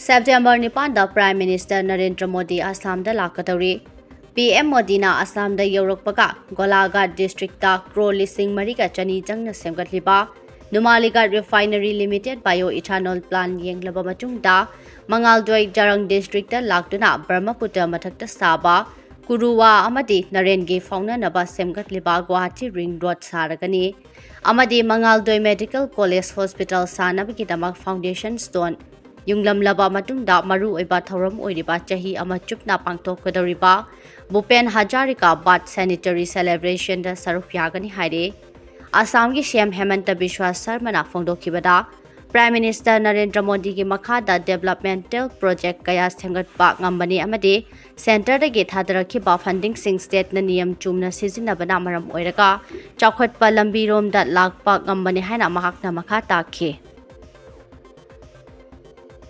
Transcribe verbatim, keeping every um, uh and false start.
September ꯅꯤꯄꯥꯟꯗ Prime Minister Narendra Modi ꯑꯁꯥꯝꯗ ꯂꯥꯛꯀꯗꯧꯔꯤ꯫ ꯄꯤ ꯑꯦꯝ ꯃꯣꯗꯤꯅ ꯑꯁꯥꯝꯗ ꯌꯧꯔꯛꯄꯒ ꯒꯣꯂꯥꯘꯥꯠ districtꯇ ꯀ꯭ꯔꯣꯔ ꯂꯤꯁꯤꯡ ꯃꯔꯤꯒ ꯆꯅꯤ ꯆꯪꯅ ꯁꯦꯝꯒꯠꯂꯤꯕ ꯅꯨꯃꯥꯂꯤꯒꯥꯠ Refinery Limited Bio Ethanol Plant ꯌꯦꯡꯂꯕ ꯃꯇꯨꯡꯗ, ꯃꯉꯥꯜꯗꯣꯏ ꯖꯔꯪ districtꯇ ꯂꯥꯛꯇꯨꯅ ꯕ꯭ꯔꯍꯃꯄꯨꯇ꯭ꯔ ꯃꯊꯛꯇ ꯁꯥꯕ ꯀꯨꯔꯨꯋꯥ ꯑꯃꯗꯤ ꯅꯔꯦꯟꯒꯤ ꯐꯥꯎꯅꯅꯕ ꯁꯦꯝꯒꯠꯂꯤꯕ ꯒꯨꯋꯥꯍꯥꯇꯤ Ring Road ꯁꯥꯔꯒꯅꯤ꯫ ꯑꯃꯗꯤ ꯃꯉꯥꯜꯗꯣꯏ Medical College Hospital ꯁꯥꯅꯕꯒꯤꯗꯃꯛ foundation stone ꯌꯨꯡꯂꯝꯂꯕ ꯃꯇꯨꯡꯗ, ꯃꯔꯨꯑꯣꯏꯕ ꯊꯧꯔꯝ ꯑꯣꯏꯔꯤꯕ ꯆꯍꯤ ꯑꯃ ꯆꯨꯞꯅ ꯄꯥꯡꯊꯣꯛꯀꯗꯧꯔꯤꯕ ꯚꯨꯄꯦꯟ ꯍꯖꯥꯔꯤꯀꯥ Bath Centenary Celebrationꯗ ꯁꯔꯨꯛ ꯌꯥꯒꯅꯤ ꯍꯥꯏꯔꯦ꯫ ꯑꯁꯥꯝꯒꯤ ꯁꯤ ꯑꯦꯝ ꯍꯦꯃꯟꯇ ꯕꯤꯁ꯭ꯋꯥ ꯁꯔꯃꯅ ꯐꯣꯡꯗꯣꯛꯈꯤꯕꯗ, Prime Minister ꯅꯔꯦꯟꯗ꯭ꯔ ꯃꯣꯗꯤꯒꯤ ꯃꯈꯥꯗ developmental project ꯀꯌꯥ ꯁꯦꯝꯒꯠꯄ ꯉꯝꯕꯅꯤ ꯑꯃꯗꯤ centreꯗꯒꯤ ꯊꯥꯗꯔꯛꯈꯤꯕ fundingꯁꯤꯡ stateꯅ ꯅꯤꯌꯝ ꯆꯨꯝꯅ ꯁꯤꯖꯤꯟꯅꯕꯅ ꯃꯔꯝ ꯑꯣꯏꯔꯒ ꯆꯥꯎꯈꯠꯄ ꯂꯝꯕꯤꯔꯣꯝꯗ ꯂꯥꯛꯄ ꯉꯝꯕꯅꯤ ꯍꯥꯏꯅ ꯃꯍꯥꯛꯅ ꯃꯈꯥ ꯇꯥꯈꯤ꯫